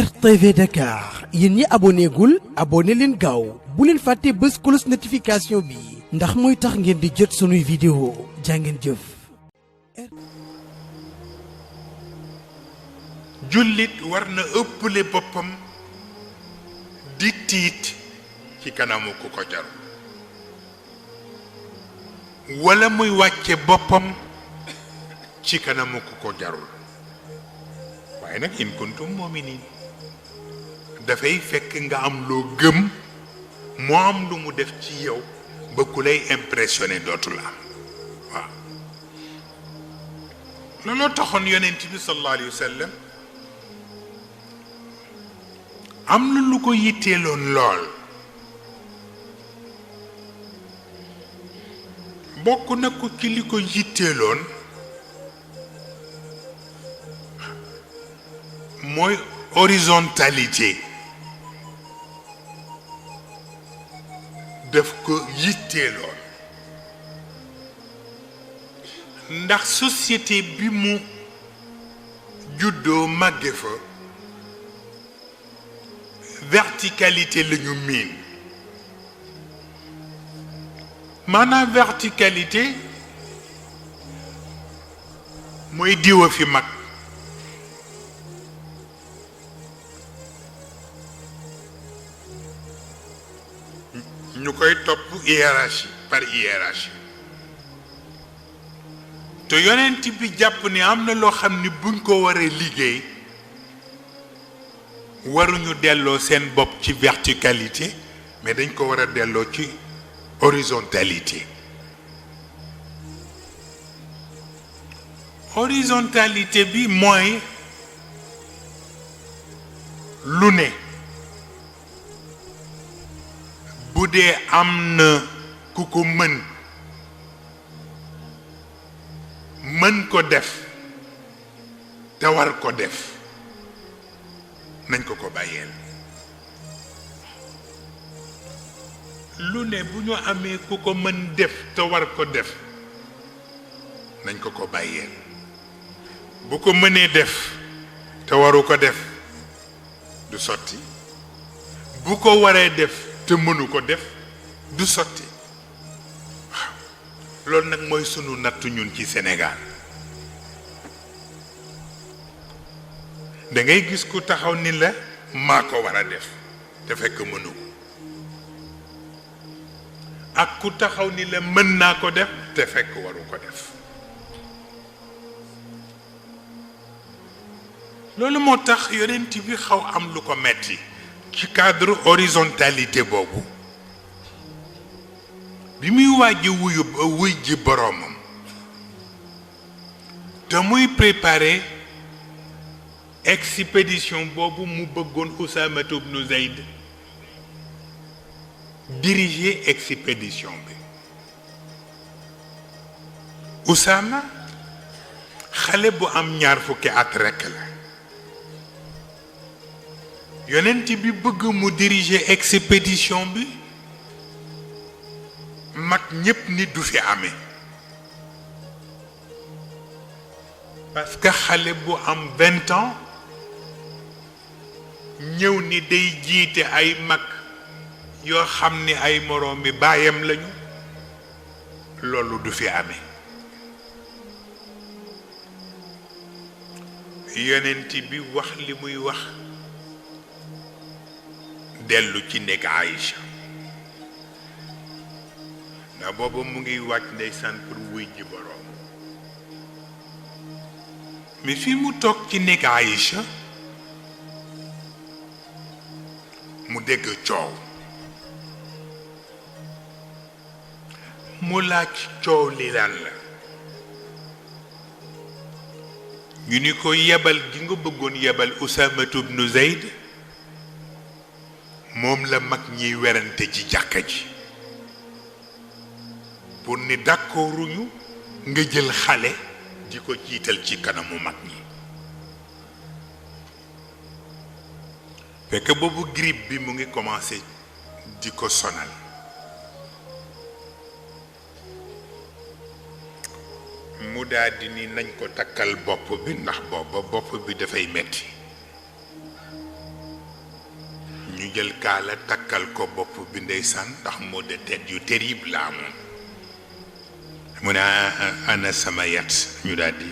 RTV Dakar yéen ñi abonné gul abonné leen gaaw bu leen fàtte bës cloche notification bi ndax mooy tax ngeen di jot sunuy vidéo jàngeen jëf. jullit war na ëpple boppam di tiit ci kanamu ku ko jaru wala muy wàcce boppam ci kanamu ku ko jarul waaye nag in kuntum mu'minin dafay fekk nga am loo gëm moo am lu mu def ci yow ba ku lay impressionné dootul am waaw looloo taxoon yonent bi sallallahu alayhi wa sallam am na lu ko yitteeloon lool bokk na ko ci li ko yitteeloon mooy horizontalité daf ko yitteeloon ndax société bi mu juddoo màgge fa verticalité la ñu miin maanaam verticalité mooy diwa fi mag ñu koy topp hiérarchie par hiérarchie te yonent bi jàpp ni am na loo xam ni buñ ko waree liggéey waruñu delloo seen bopp ci verticalité mais dañ ko war a delloo ci horizontalité horizontalité bi mooy lu ne bu dee am na ku ko mën ko def te war ko def nañ ko bàyyeel lu ne bu ñu amee ku ko mën def te war ko def nañ ko bàyyeel bu ko mënee def te waru ko def du sotti bu ko waree def te mënu ko def du sotti waaw loolu nag mooy sunu nattu ñun ci Sénégal da ngay gis ku taxaw ni la maa ko war a def te fekk mënu ko ak ku taxaw ni la mën naa ko def te fekk waru ko def loolu moo tax yonent bi xaw am lu ko metti ci cadre horizontalité boobu bi muy wàjji wuy ji boroomam te muy préparer expédition boobu mu bëggoon Usaama ibn Zayd diriger expédition bi Usaama xale bu am ñaar fukki at rekk la yonent bi bëgg mu diriger expédition bi mag ñépp ni du fi amee parce que xale bu am 20 ans ñëw ni day jiite ay mag yoo xam ni ay moroom mi baayam lañu loolu du fi amee yonent bi wax li muy wax dellu ci nekk Aïcha ndax booba mu ngi wàcc ndeysaan pour wuy ji boroom mais fi mu toog ci nekk Aïcha mu dégg coow mu laaj coow li lan la ñu ni ko yebal gi nga bëggoon yebal Usaama ibn Zayd moom la mag ñiy werante ci jàkka ji pour ni d'accorduñu nga jël xale di ko jiital ci kanamu mag ñi fekk boobu grippe bi mu ngi commencé di ko sonal mu daldi ni nañ ko takkal bopp bi ndax booba bopp bi dafay metti ñu jël kaala takkal ko bopp bi ndeysaan ndax moo de tête yu terrible la amoon mu ne ana sama yat ñu daal di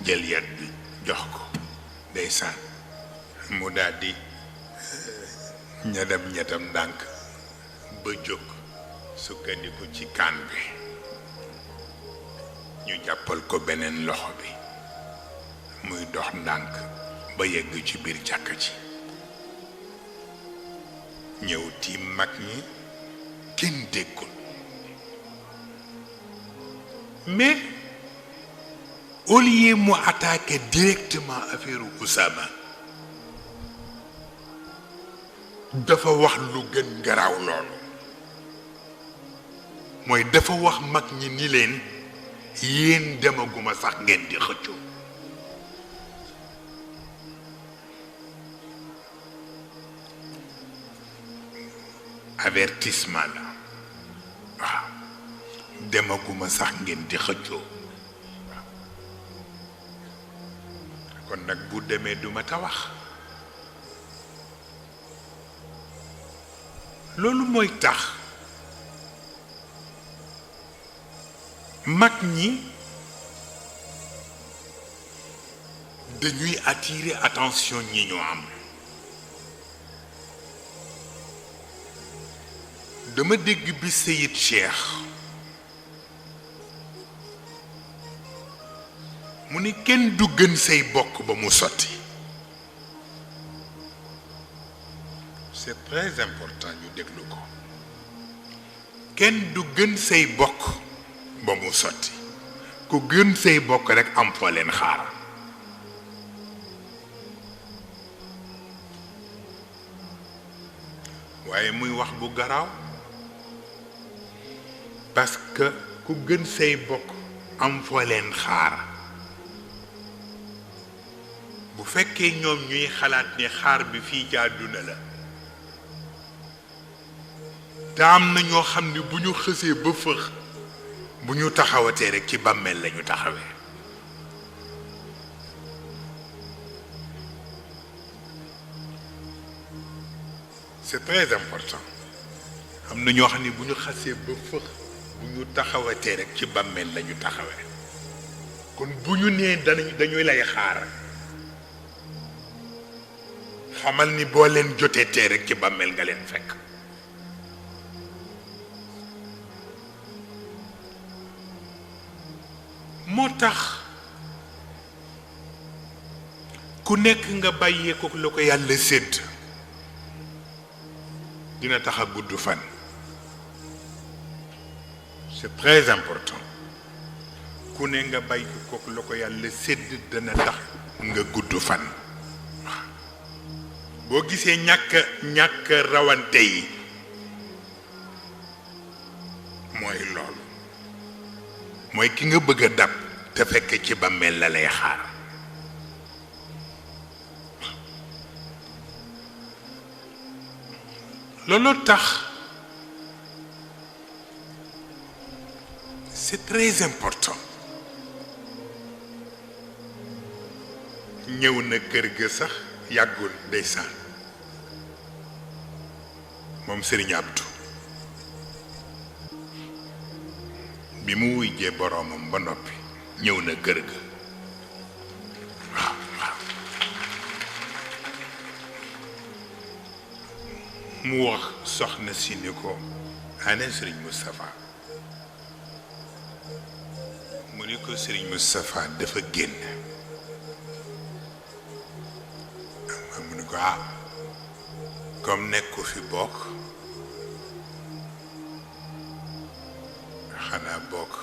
jël yat bi jox ko ndeysaan mu daal di ñetam ndànk ba jóg sukkandiku ci kaan bi ñu jàppal ko beneen loxo bi muy dox ndànk ba yegg ci biir jàkka ji ñëw tiim mag ñi kenn déggul mais au lieu mu attaquer directement affaire Oussama dafa wax lu gën garaaw loolu mooy dafa wax mag ñi ni leen yéen demaguma sax ngeen di xëccoo avertissement la waaw demaguma sax ngeen di xëccoo kon nag bu demee duma ta wax loolu mooy tax mag ñi dañuy attirer attention ñi ñu am dama dégg bi Seyid Cheikh mu ni kenn du gën say bokk ba mu sotti c'est très important ñu déglu ko kenn du gën say bokk ba mu sotti ku gën say bokk rekk am foo leen xaar waaye muy wax bu garaaw parce que ku gën say bokk am foo leen xaar bu fekkee ñoom ñuy xalaat ni xaar bi fii ci àdduna la te am na ñoo xam ne bu ñu xësee ba fëx bu ñu taxawatee rekk ci bàmmeel lañu taxawee c'est très important am na ñoo xam ne bu ñu xasee ba fëx bu ñu taxawatee rekk ci bàmmeel lañu taxawee kon bu ñu nee dañuy lay xaar xamal ni boo leen jotee tee rekk ci bàmmeel nga leen fekk moo tax ku nekk nga bàyyee ko la ko yàlla sédd dina tax a gudd fan c'est très important ku ne nga bàyyi ko la ko yàlla sédd dana tax nga gudd fan boo gisee ñàkk rawante yi mooy loolu mooy ki nga bëgg a dab te fekk ci bàmmeel la lay xaar loolu tax c'est très important ñëw na kër ga sax yàggul ndeysaan moom Serigne Abdou bi mu wujjee boroomam ba noppi ñëw na kër ga waaw mu wax soxna si ni ko ana Serigne Moustapha mu ni ko Serigne Moustapha dafa génn mu ni ko comme nekku fi bokk xanaa bokk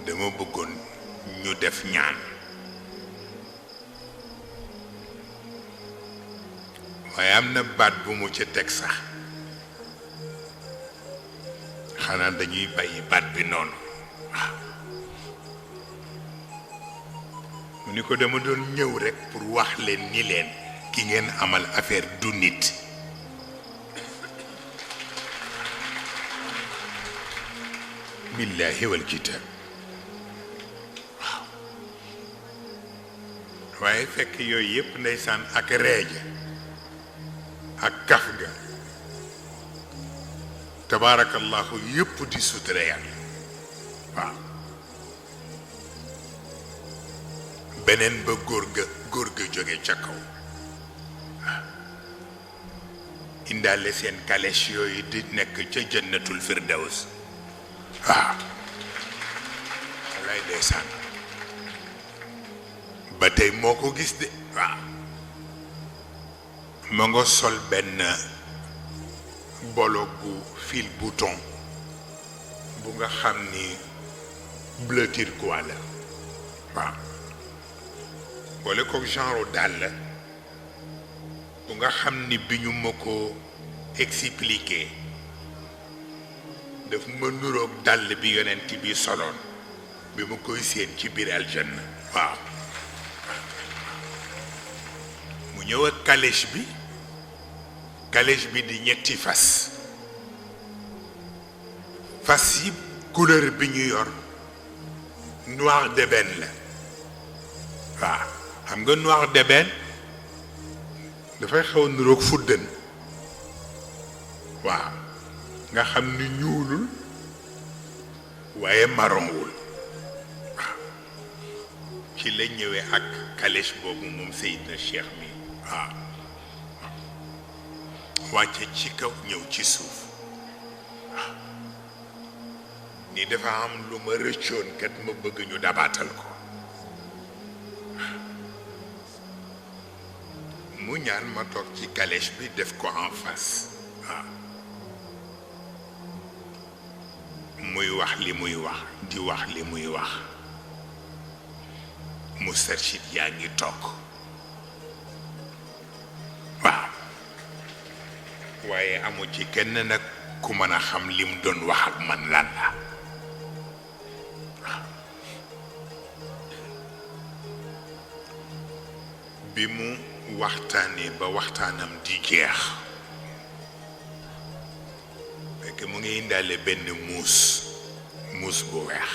dama bëggoon ñu def ñaan waaye am na baat bu mu ca teg sax xanaa dañuy bàyyi baat bi noonu waaw mu ni ko dama doon ñëw rekk pour wax leen ni leen ki ngeen amal affaire du nit billahi wal kitaab waaw waaye fekk yooyu yëpp ndeysaan ak reeja ak kaf ga tabaarakallahu yëpp di sutura yàlla waaw beneen ba góor ga jóge ca kaw indaale seen calèche yooyu di nekk ca jannatul firdaws waaw wallaay ndeysaan ba tey moo ko gis de waaw ma nga sol benn bolo bu fil bouton bu nga xam ni bleu turquoise la waaw boole ko genre dàll bu nga xam ni bi ñu ma ko expliqué daf ma nuroog dàll bi yonent bi soloon bi ma koy séen ci biir aljanna waaw mu ñëw ak calèche bi di ñetti fas yi couleur bi ñu yor noir d'ébène la waaw xam nga noir d'ébène dafay xaw a niroog fuddën waaw nga xam ni ñuulul waaye marronwul waaw ci la ñëwee ak calèche boobu moom Seydina Cheikh mi waaw wàcce ci kaw ñëw ci suuf waaw ni dafa am lu ma rëccoon kat ma bëgg ñu dabaatal ko mu ñaan ma toog ci calèche bi def ko en face waaw muy wax li muy wax di wax li muy wax Moustarchid yaa ngi toog waaw waaye amu ci kenn nag ku mën a xam li mu doon wax ak man lan la waaw bi mu waxtaanee ba waxtaanam di jeex fekk mu ngi indaale benn muus bu weex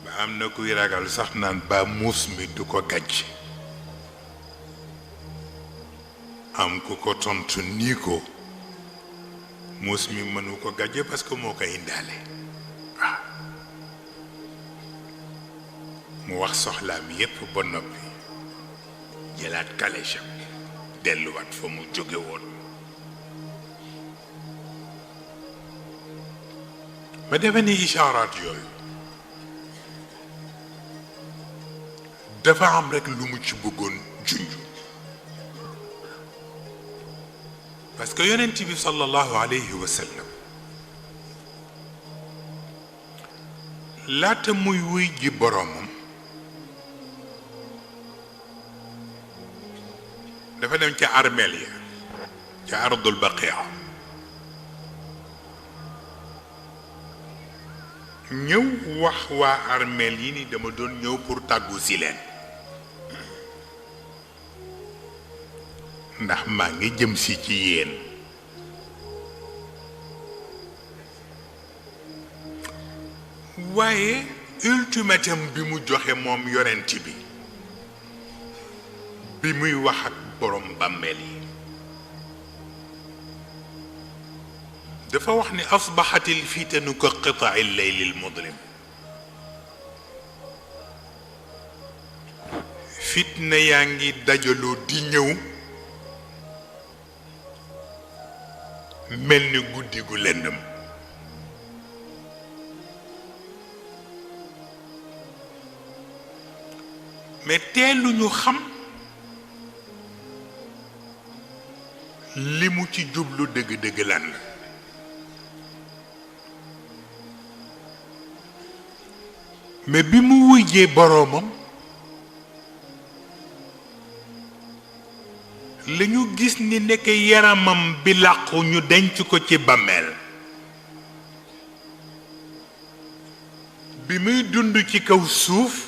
ba am na kuy ragal sax naan ba muus mi du ko gàcc am ku ko tontu nii ko muus mi mënu ko gàcce parce que moo ko indaale waaw mu wax soxlaam yépp ba noppi jëlaat calèche am delluwaat fa mu jóge woon ma defe ni ishaaraat yooyu dafa am rekk lu mu ci bëggoon junj parce que yonent bi sallallahu alayhi wa sallam laata muy wuy ji boroomam dafa dem ca armeel ya ca ardul baqia ñëw wax waa armeel yi ni dama doon ñëw pour tàggu si leen ndax maa ngi jëm si ci yéen waaye ultimatum bi mu joxe moom yonent bi muy wax ak borom bàmmeel yi dafa wax ni asbaxatil fitanu ka qitaai leyli lmudlim fitna yaa ngi dajaloo di ñëw mel ni guddi gu lëndëm mais teelu ñu xam li mu ci jublu dëgg-dëgg lan la mais bi mu wujjee boroomam la ñu gis ni nekk yaramam bi làqu ñu denc ko ci bàmmeel bi muy dund ci kaw suuf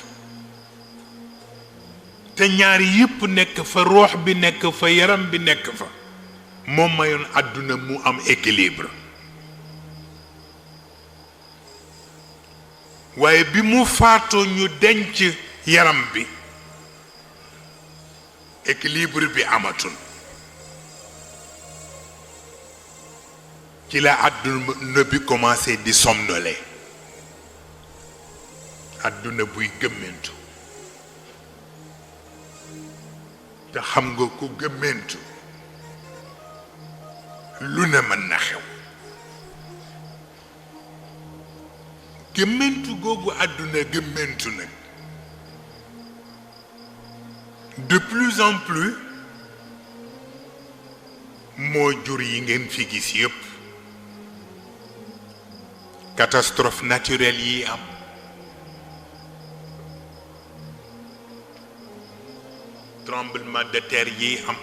te ñaari yépp nekk fa ruux bi nekk fa yaram bi nekk fa moom mayoon àdduna mu am équilibre waaye bi mu faatoo ñu denc yaram bi équilibre bi amatul ci la àdduna bi commencé di somnoler àdduna buy gëmmentu te xam nga ku gëmmentu lu ne mën na xew gëmmentu googu àdduna gëmmentu nag de plus en plus moo jur yi ngeen fi gis yépp catastrophe naturelle yi am tremblement de terre yi am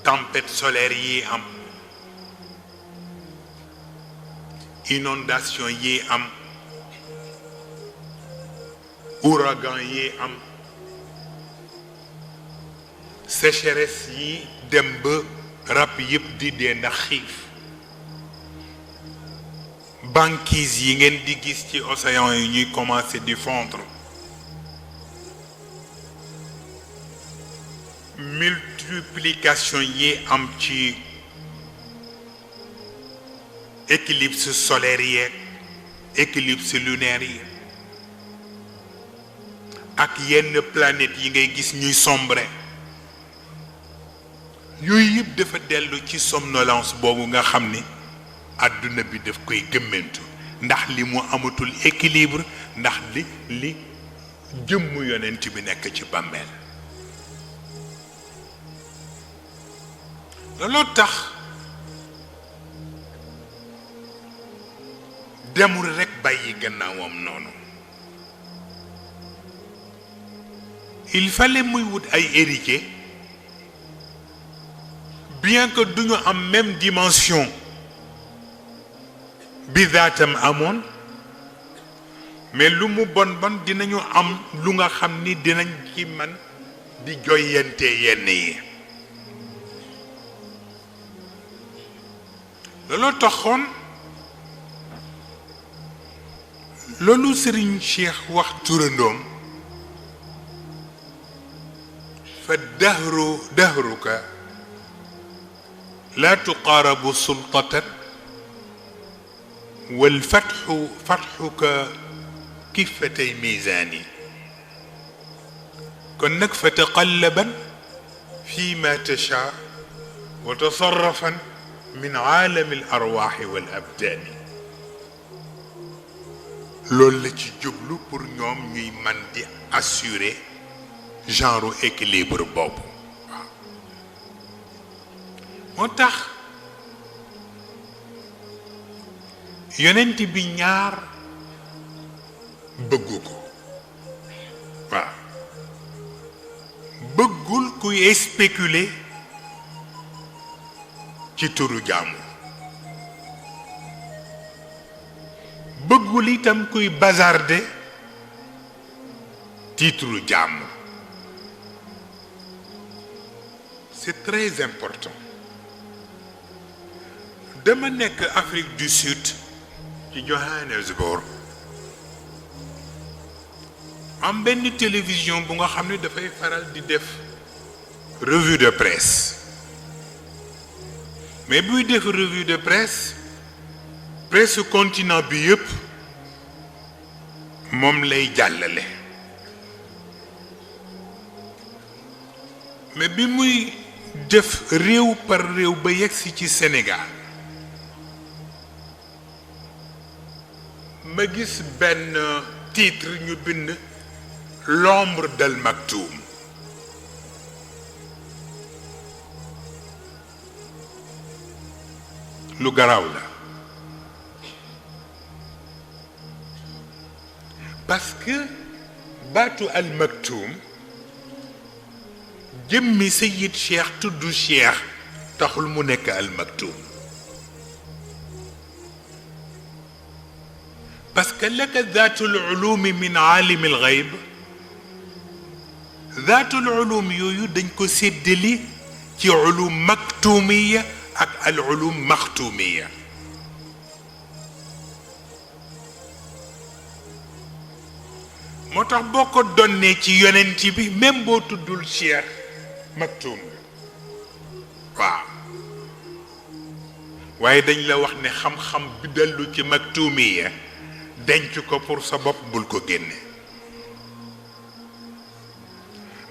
tempête solaire yi am inondation yi am ouragan yi am sécheresse yi dem ba rab yépp di dee ndax xiif banquise yi ngeen di gis ci océan yi ñuy commencer di fondre multiplication yi am ci éclipse solaire yi éclipse lunaire yi ak yenn planètes yi ngay gis ñuy sombre yooyu yëpp dafa dellu ci somnolence boobu nga xam ni àdduna bi daf koy gëmmentu ndax li mu amatul équilibre ndax li jëmm yonent bi nekk ci bàmmeel looloo tax demul rekk bàyyi gannaawam noonu il fallait muy wut ay héritiers bien que duñu am même dimension bi zaatam amoon mais lu mu bon bon dinañu am lu nga xam ni dinañ ci man di joyante yenn yi looloo taxoon loolu Serigne Cheikh wax turandoom fa dahruka la tuqaarabu sultatan wal fatxuka kifatay misaani kon nag fa taqallaban fi ma tashaa wa tasarrafan min aalami al arwaaxi wal abdaani loolu la ci jublu pour ñoom ñuy man di assurer genre équilibre boobu waaw moo tax yonent bi ñaar bëggu ko waaw bëggul kuy spéculer ci turu jaamu bëggul itam kuy bazarder titre jàmm c'est très important dama nekk Afrique du Sud ci Johannesburg am benn télévision bu nga xam ne dafay faral di def revue de presse mais buy def revue de presse continent bi yëpp moom lay jàllale mais bi muy def réew par réew ba yegsi ci Sénégal ma gis benn titre ñu bind l'ombre d'Al Maktoum lu garaaw la parce que baatu Al Maktoum jëmmi Sayyid Cheikh tudd Cheikh taxul mu nekk Al Maktoum parce que laka zaatul ulumi min aalimi al gayb zaatul ulum yooyu dañ ko séddali ci ulum maktumiya ak al ulum maxtumiya moo tax boo ko donnee ci yonent bi même boo tuddul Cheikh Maktoum waaw waaye dañ la wax ne xam-xam bi dellu ci Maktuumi ya denc ko pour sa bopp bul ko génne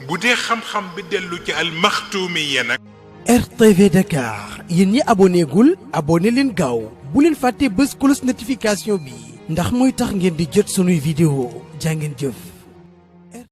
bu dee xam-xam bi dellu ci al Maktuumi ya nag RTV Dakar yéen ñi abonné gul abonné leen gaaw bu leen fàtte bës cloche notification bi ndax mooy tax ngeen di jot sunuy vidéo jaa ngeen jëf